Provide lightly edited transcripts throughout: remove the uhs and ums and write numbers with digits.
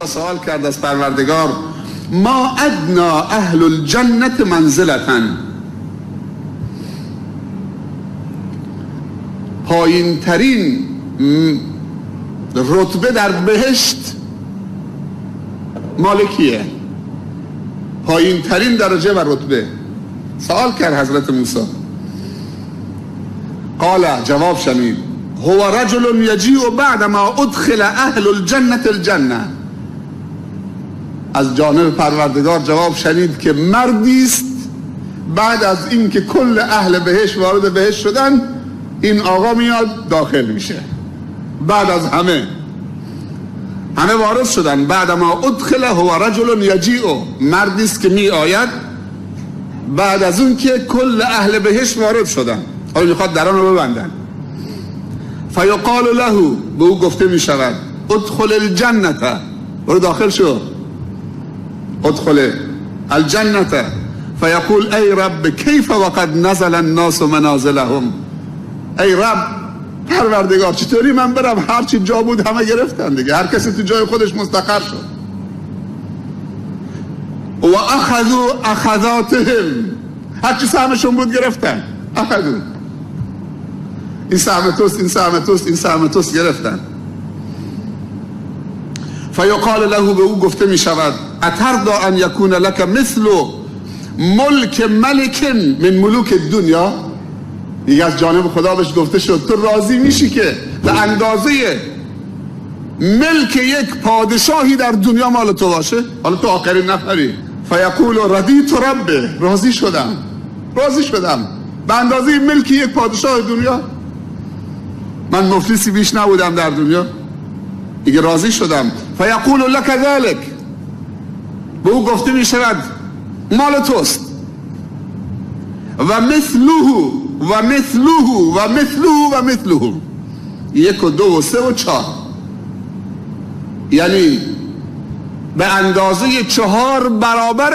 سوال کرد از پروردگار ما ادنا اهل الجنة منزلة، پایین ترین رتبه در بهشت مالکیه، پایین ترین درجه و رتبه. سوال کرد حضرت موسی، قال، جواب شنید، هو رجل یجیء بعد ما ادخل اهل الجنة الجنة. از جانب پروردگار جواب شنید که مردی است بعد از اینکه کل اهل بهشت وارد بهشت شدن، این آقا میاد داخل میشه. بعد از همه وارد شدن، بعد ما ادخل هو رجل یجیء، مردی است که می آید بعد از اون که کل اهل بهشت وارد شدن. حالا میخواد دران رو ببندن. فیقال له، به او گفته می شود ادخل الجنة، برو داخل شو، ادخل الجنة. فیقول ای رب کیف وقد نزل الناس منازلهم، ای رب پروردگار چطوری من برم، هرچی جا بود همه گرفتن دیگه، هر کسی تو جای خودش مستقر شد. و اخذوا اخذاتهم، هرچی سهمشون بود گرفتن. اخذوا، این سهم توست، این سهم توست، این سهم توست، گرفتن. فیقال له، به او گفته می شود اترضی ان یکون لک مثل ملک ملک من ملوک الدنیا. دیگه از جانب خدا بهش گفته شد تو راضی میشی که به اندازه ملک یک پادشاهی در دنیا مال تو باشه؟ حالا تو آخرین نفری. فیقول رضیت ربه، راضی شدم، راضی شدم به اندازه ملک یک پادشاه دنیا، من مفلسی بیش نبودم در دنیا، دیگه راضی شدم. فیقول لک ذلک، به او گفته میشود مال توست، و مثله و مثله و مثله و مثله، 1 و 2 و 3 و 4، یعنی به اندازه 4 برابر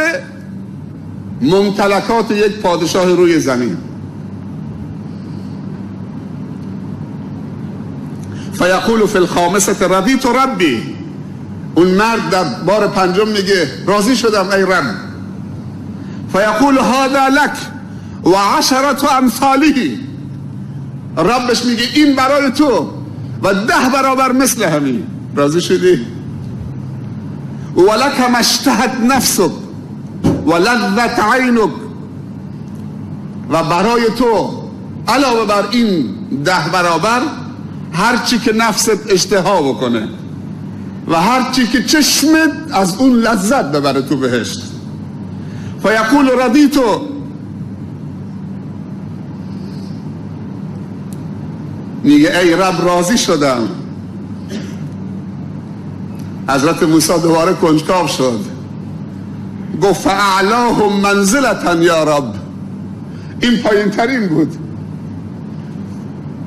ممتلکات یک پادشاه روی زمین. فیقول فی الخامسة رضیت ربی، اون مرد در بار پنجم میگه راضی شدم ای رب. فیقول هذا لک و عشرة امثاله، ربش میگه این برای تو و 10 برابر مثل همین، راضی شدی؟ و لک ما اشتهت نفسک و لذت عینک، و برای تو علاوه بر این 10 برابر هرچی که نفست اشتها بکنه و هرچی که چشمت از اون لذت ببره تو بهشت. فیقول رضیتو، میگه ای رب راضی شدم. حضرت موسی دوباره کنجکاو شد، گفت فاعلاهم منزلة یا رب، این پایین ترین بود.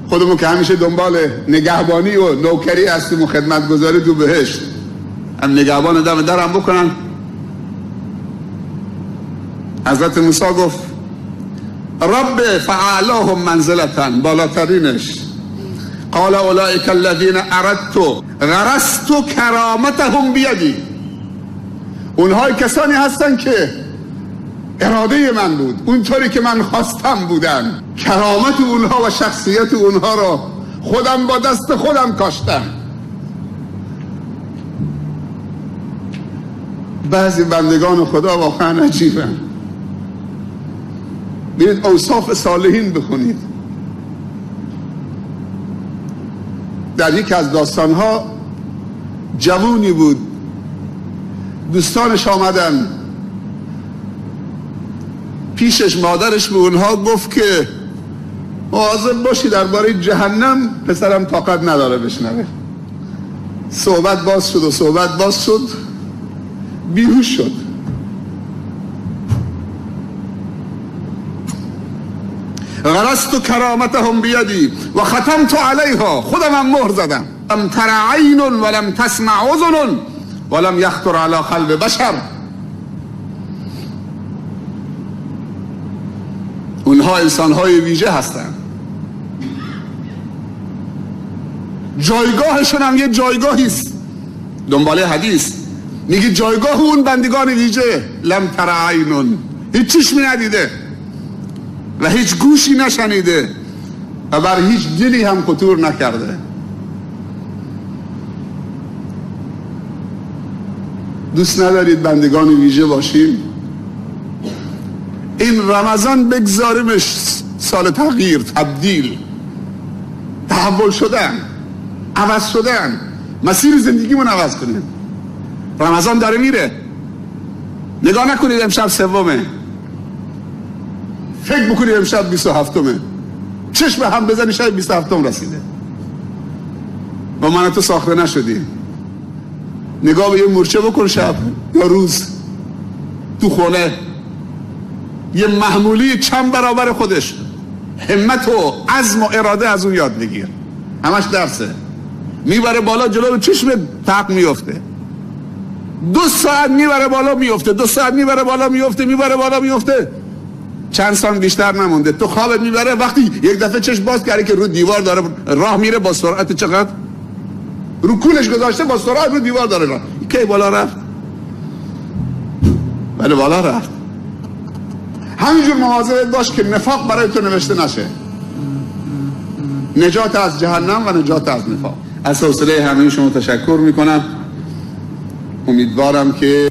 خودمون که همیشه دنبال نگهبانی و نوکری هستیم و خدمتگزاری تو بهشت، هم نگهبان دم درم بکنن. حضرت موسی گفت رب فاعلاهم منزلة، بالاترینش. قال اولئک الذین اردت غرست کرامتهم بیدی، اونهای کسانی هستن که اراده من بود، اونطوری که من خواستم بودن، کرامت اونها و شخصیت اونها را خودم با دست خودم کاشتم. بعضی بندگان خدا واقعا عجیبن. برید اوصاف صالحین بخونید. در یکی از داستانها جوونی بود، دوستانش آمدن پیشش، مادرش به اونها گفت که مواظب باشی درباره جهنم پسرم طاقت نداره بشنوه. صحبت باز شد و صحبت باز شد، بیهوش شد. غرست کرامتهم بیدی و ختمت علیها، خودم هم مهر زدم. لم تر عین ولم تسمع اذن ولم یخطر علی قلب بشر. اونها انسانهای ویژه هستند، جایگاهشون هم یه جایگاهی است. دنباله حدیث میگه جایگاه اون بندگان ویژه لم تر عین، هیچ چشمی ندیده و هیچ گوشی نشنیده و بر هیچ دلی هم خطور نکرده. دوست ندارید بندگان ویژه باشیم؟ این رمضان بگذاریمش سال تغییر، تبدیل، تحول شدن، عوض شدن، مسیر زندگیمون عوض کنیم. رمضان داره میره، نگاه نکنید امشب سومه، فکر بکنید امشب 27مه، چشم هم بزنی شب 27 رسیده. با من تو ساخته نشدیم. نگاه به یه مورچه بکن شب یا روز تو خونه، یه محمولی چند برابر خودش، همت و عزم و اراده از اون یاد بگیر. همش درسه. میبره بالا جلو چشم تق میفته، 2 ساعت میبره بالا میفته، 2 ساعت میبره بالا میفته، میبره بالا میفته، چند سال بیشتر نمونده. تو خوابت میبره، وقتی یک دفعه چشم باز کردی که رو دیوار داره راه میره با سرعت چقدر، رو کولش گذاشته با سرعت رو دیوار داره راه، کی بالا رفت؟ بله بالا رفت. همینجور مواظبت باش که نفاق برای تو نوشته نشه. نجات از جهنم و نجات از نفاق. از حوصله همه شما تشکر میکنم. امیدوارم که